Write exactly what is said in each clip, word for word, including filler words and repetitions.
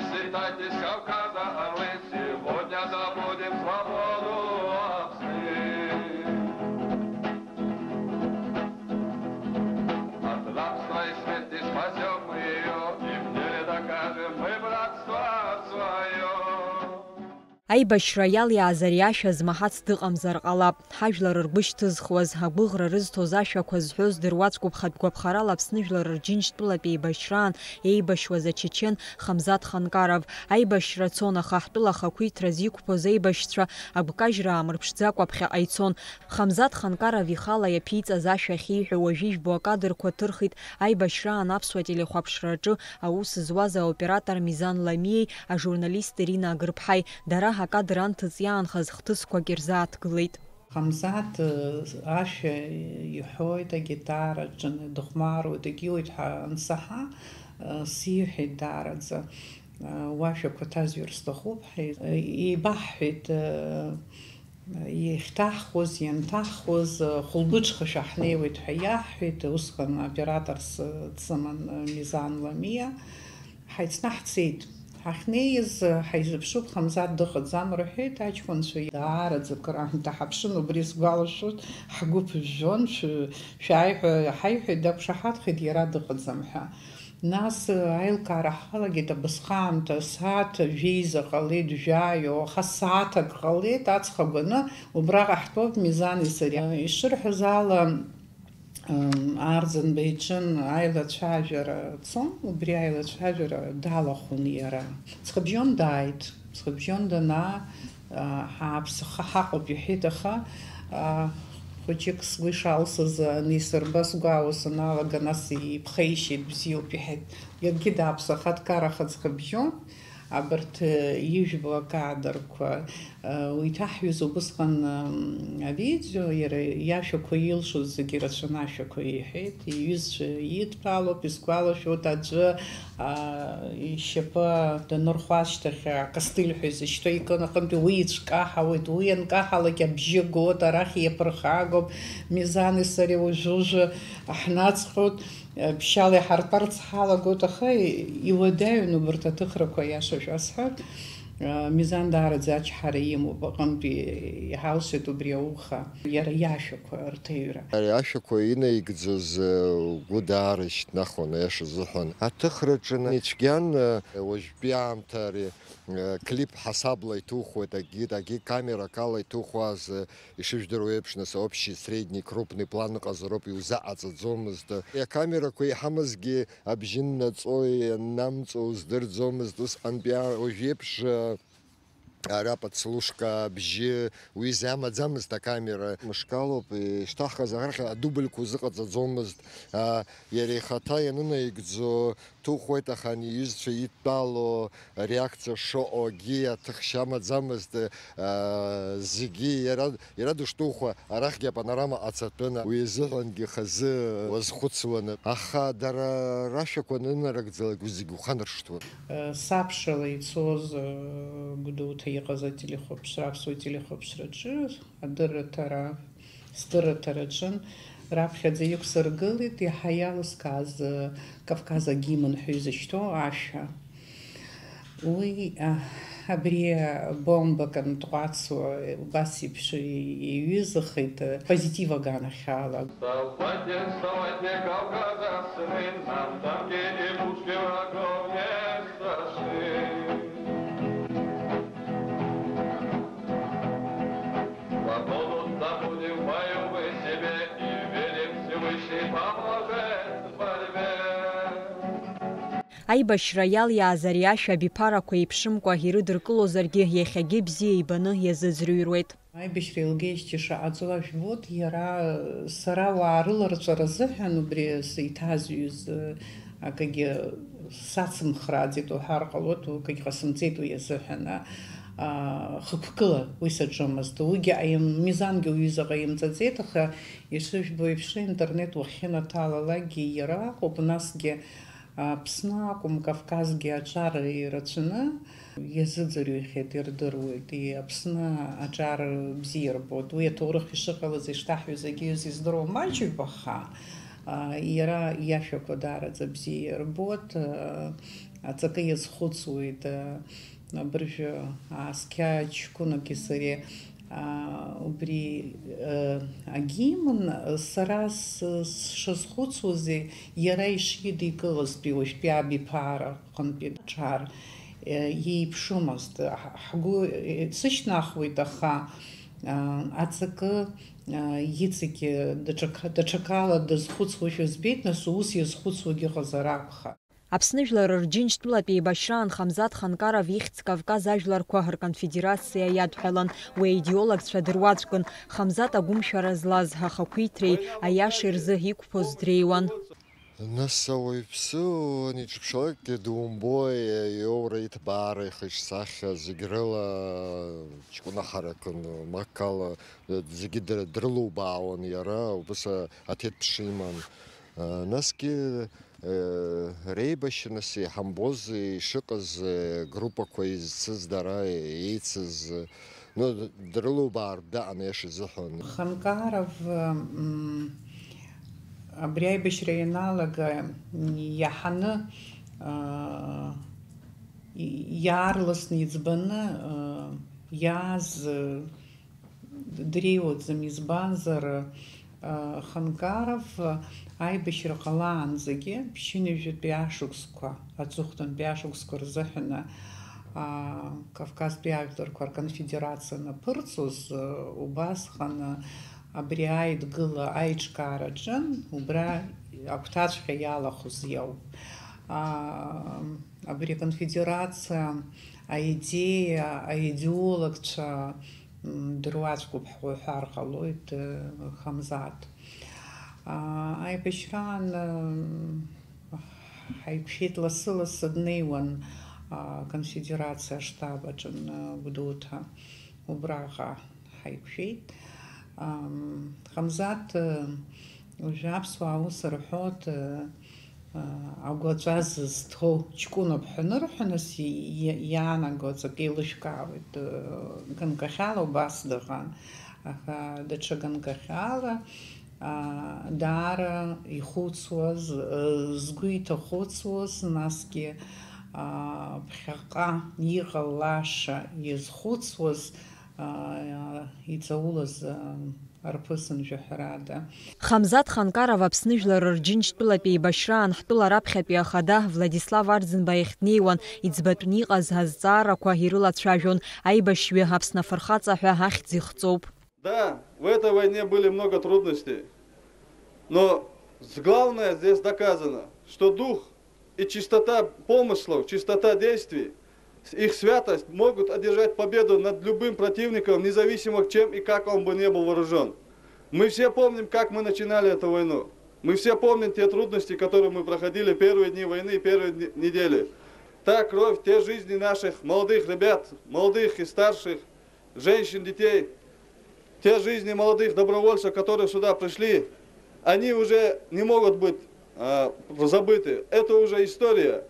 Слетайте с Кавказа, орлы, сегодня добудем свободу, овцы. От рабства и смерти спасем мы её, и в деле докажем мы братство своё. Аибашьра иалиааз ари ашәа змаҳац дыҟамзар ҟалап. Ҳажәлар ргәы шьҭызхуаз, агәыӷра рызҭоз ашәақәа зҳәоз дыруаӡәкуп хатә гәаԥхарала Аԥсны жәлар рџьынџьтәылатә еибашьраан еибашьуаз ачечен Хамзат Ханкаров. Аибашьра цон, аха ҳтәыла ахақәиҭраз иқәԥоз аибашьцәа агәкажьра аамырԥшӡакәа ԥхьаҟа ицон. Хамзат Ханкаров ихала иаԥиҵаз ашәа ахьиҳәо уажәы ижәбо акадрқәа ҭырхит аибашьраан аԥсуа телехәаԥшраҿы аус зуаз аоператор Мизан Ламиеи ажурналист Ирина Агырԥҳаи. Дара акадр анҭыҵ иаанхаз хҭысқәак ирзааҭгылеит. Хамзат, э, ашәа иҳәоит, агитара ҿаны дыхәмаруеит, егьиуеит ҳәа ансаҳа, э, сиҳәеит даараӡа, э, уашәақәа ҭазҩыр сҭахуп ҳәа, э, еибаҳҳәеит, э, иахьҭаҳхуаз, ианҭаҳхуаз, э, хәылбыҽха шәаҳнеиуеит ҳәа иаҳҳәеит, усҟан операторс, э, дсыман, э, Мизан Ламиа. Ҳаицны ҳцеит. Ҳахьнеиз, ҳаизыԥшуп, Хамзат дыҟаӡам, рҳәеит аҷкәынцәа. Даараӡа акыр аамҭа ҳаԥшын, убри сгәалашәоит, ҳгәы ԥыжәжәон, шәы-, шәааи ҳәа ҳаиҳәеит, дақәшаҳаҭхеит, иара дыҟаӡам ҳәа. Нас, аилкаара ҳалагеит, абасҟаамҭа, асааҭ жәеиза ҟалеит, жәаҩа, аха сааҭ ак ҟалеит, аҵх агәаны, убраҟа ҳтәоуп Мизани сареи. Ишырҳәаз ала, Ам, Арӡынба иҿын аилацәажәара цон, убри аилацәажәара далахәын иара. Ҵхыбжьон дааит, ҵхыбжьон данаа, а, ҳааԥсаха ҳаҟоуп иҳәеит, аха, а, хәыҷык сгәы ишалсыз анисырба сгәаауа саналага, нас иԥхеишьеит, бзиоуп иҳәеит. Иаргьы дааԥсахеит, дкараха ҵхыбжьон. Абарҭ, э, ижәбо акадрқәа, э, уи иҭаҳҩыз убысҟан, м, авидео, иара иашәақәа илшоз зегьы ирацәаны ашәақәа иҳәеит, иҩызцәа идтәалоуп, исгәалашәоит, аӡәы, а, ишьапы данырхәа ашьҭахь, акастыль ҳәа изышьҭоу икын аҟынтәи уи ицәкаҳауеит, уи анкаҳалак абжьы гот, арахь иаԥырхагоуп, Мизани сареи уажәы-уажәы ҳнаҵҟьоит. Ԥшьала иҳартәарц ҳалагоит, аха иуадаҩын убарҭ аҭыхрақәа, аиаша шәасҳәап. Мизан даараӡа ачҳара имоуп, аҟынтәи иҳалшеит убри ауха, иара иашәақәа рҭыҩра. Ари ашәақәа инаигӡоз, э, угәы даара ишьҭнахуан, аиаша азыҳәан. Аҭыхраҿы ицәгьан, э, уажәтәи аамҭа ари, э, клип ҳасабла иҭухуеит, акгьы, акгьы камерак ала иҭухуаз, э, Ишыжәдыруа еиԥш, нас, общий, средний, крупный план ыҟазароуп, иузаҟаҵаӡомызт. Акамерақәа иҳамазгьы абжьы ннаҵои аннамҵоу уздырӡомызт. Усҟантәи а-, уажә еиԥш, а, ара подслушка абжьы уи изы амаӡамызт акамера. Мышкалоуп, ишҭаҳхыз арахь адубльқәа узыҟаҵаӡомызт. А, иара ихаҭа ианынаигӡо, Ҭухуеит, аха ани иҩызцәа идтәало реакциа шыҟоугьы аҭыхшьа амаӡамызт, аа, зегьы иара, иара дышҭухуа арахьгьы апанорама ҟацатәын, уи азыҳәангьы хазы уазхәыцуан, аха дара рашәақәа анынарыгӡалак, уи зегьы уханаршҭуан. Сабшала ицоз, Гәдоуҭа иҟаз ателехәаԥшра, аԥсуа телехәаԥшраҿы адырраҭара, сдырраҭара аҿын, раԥхьаӡа иқәсыргылеит иаҳа иалыскааз, Кавказ агимн ҳәа изышьҭоу ашәа. Уи, а, абри бомбак антҟәацуа, убас еиԥш иҩызахеит, позитив аганахьала. Вставайте, вставайте, Кавказа сыны, нам танки и пушки врагов не страшны. Свободу добудем в бою мы себе и верим, Всевышний поможет в борьбе. Аибашьра иалиааз ари ашәа абиԥарақәа еиԥшымкәа ирыдыркылозаргьы, иахьагьы бзиа ибаны иазыӡырҩуеит. Аибашьра еилгеижьҭеи шаҟа ҵуа жәбоит, иара сара ауаа рыларҵәара азыҳәан убри сеиҭазҩыз, акагьы сацымхрааӡеит уҳәар ҟалоит, акагь ҟасымҵеит уи азыҳәан, а, хықәкыла уи саҿымызт. Уигьы аим-, Мизангьы уҩыза ҟаимҵаӡеит, аха ишыжәбо еиԥш, интернет уахьынаҭалалакгьы иара акәуп, насгьы Аԥсны акәым, Кавказгьы аҿар ирацәаны иазыӡырҩхьеит, ирдыруеит, и-, Аԥсны аҿар бзиа ирбоит. Уи аҭоурых ишыҟалаз, ишҭаҳҩыз, егьиҩыз издыруа маҷҩуп, аха, а, иара иашәақәа даараӡа бзиа ирбоит, а, Аҵакы иазхәыцуеит, а, абыржәы ааскьа ҷкәынаки сареи, а, убри, а, агимн, сара с-, сшазхәыцуазеи, иара ишидикылазтәи уажәтәи абиԥара аҟынтәи аҿар, е, иеиԥшымызт. Ҳ-, ҳгәы, е, сышьҭнахуеит, аха, а, аҵакы, а, иҵегь даҽак-, даҽакала дазхәыцуашәа збеит, нас ус иазхәыцуагьы ыҟазар акәхап. Аԥсны жәлар рџьынџьтәылатә еибашьраан Хамзат Ханкаров ихьӡ Кавказ ажәларқәа рконфедерациа иадҳәалан. Уи аидеологцәа дыруаӡәкын. Хамзат агәымшәара злаз, ахақәиҭреи аиашеи рзы иқәԥоз дреиуан. Нас ауаҩԥсы аниҿыԥшалакгьы думбои, иоура, иҭбаара, ихаҿсахьа, зегь рыла ҷкәына ҳаракын, макала зегьы дыр-, дрылубаауан иара, убас аҭеҭԥш иман. Насгьы, реибашьра, нас, иҳамбоз ишыҟаз, группақәа изцыз дара еицыз, ну, дрылубаартә даҟан, аиаша изыҳәан. Ханкаров, м, абри аибашьра ианалага, м, иаҳаны, а, и-, иаарласны иӡбаны, а, иааз, а, дреиуаӡам, избанзар, а, Ханкаров аибашьра ҟалаанӡагьы ԥшьынҩажәатәи ашықәсқәа, аҵыхәтәантәи ашықәсқәа рзыҳәан, а, Кавказтәи ажәларқәа рконфедерациа анаԥырҵоз, а, убасҟан, а, абри аидгыла аиҿкаара аҿын, убра агәҭаҵәҟьа иалахәыз иоуп. А, абри аконфедерациа аидеиа, аидеологцәа, м, дыруаӡәкуп ҳәа уҳәар ҟалоит, э, Хамзат. А, аибашьраан, э, ҳаиқәшәеит лассы-лассы днеиуан, а, аконфедерациа аштаб аҿы, м, Гәдоуҭа, убраҟа ҳаиқәшәеит. Ам, Хамзат, э, уажәы аԥсуаа ус рҳәоит, э, агәаҵәа зызҭоу ҷкәыноуп ҳәа анырҳәа, нас и-, и-, иаанаго аҵакы еилышәкаауеит. Ганкахьала убас дыҟан, аха даҽа ганкахьала, а, даара ихәыцуаз, э, згәы иҭахәыцуаз, насгьы, а, ԥхьаҟа иҟалаша иазхәыцуаз, а, иҵаулаз, а, Арԥысын жәаҳәарада. Хамзат Ханкаров Аԥсны жәлар рџьынџьтәылатә еибашьраан ҳтәыла раԥхьатәи ахада Владислав Арӡынба иахь днеиуан, иӡбатәны иҟаз азҵаарақәа ирылацәажәон, аибашьҩы Аԥсны афырхаҵа ҳәа ахьӡ ихҵоуп. Да, в этой войне были много трудностей, но главное здесь доказано, что дух и чистота помыслов, чистота действий, их святость могут одержать победу над любым противником, независимо чем и как он бы не был вооружён. Мы все помним, как мы начинали эту войну. Мы все помним те трудности, которые мы проходили первые дни войны и первые дни, недели. Та кровь, те жизни наших молодых ребят, молодых и старших, женщин, детей, те жизни молодых добровольцев, которые сюда пришли, они уже не могут быть, а, забыты. Это уже история.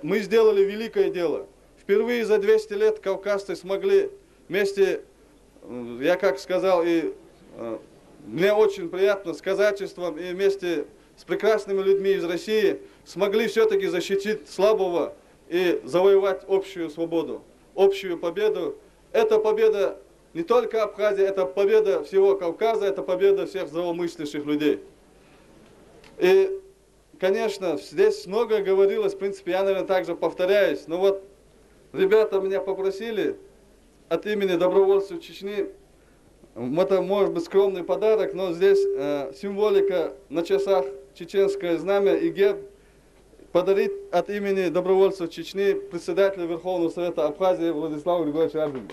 Мы сделали великое дело. Впервые за двести лет кавказцы смогли вместе, м, я как сказал, и, э, мне очень приятно, с казачеством и вместе с прекрасными людьми из России смогли всё-таки защитить слабого и завоевать общую свободу, общую победу. Это победа не только Абхазии, это победа всего Кавказа, это победа всех здравомыслящих людей. И, конечно, здесь многое говорилось, в принципе, я, наверное, также повторяюсь, но вот ребята меня попросили от имени добровольцев Чечни, м, это может быть скромный подарок, но здесь, э, символика на часах, чеченское знамя и герб, подарить от имени добровольцев Чечни председателя Верховного Совета Абхазии Владиславу Григорьевичу Арзину.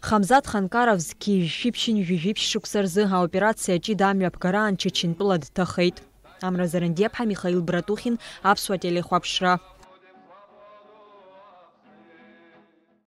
Хамзат Ханкаров зқьи жәшәи ԥшьынҩажәи жәиԥшь шықәса рзы аоперациа ҷыда амҩаԥгараан Чачынтәыла дҭахеит. Амра Зарандиаԥҳа, Михаил Братухин, Аԥсуа телехәаԥшра.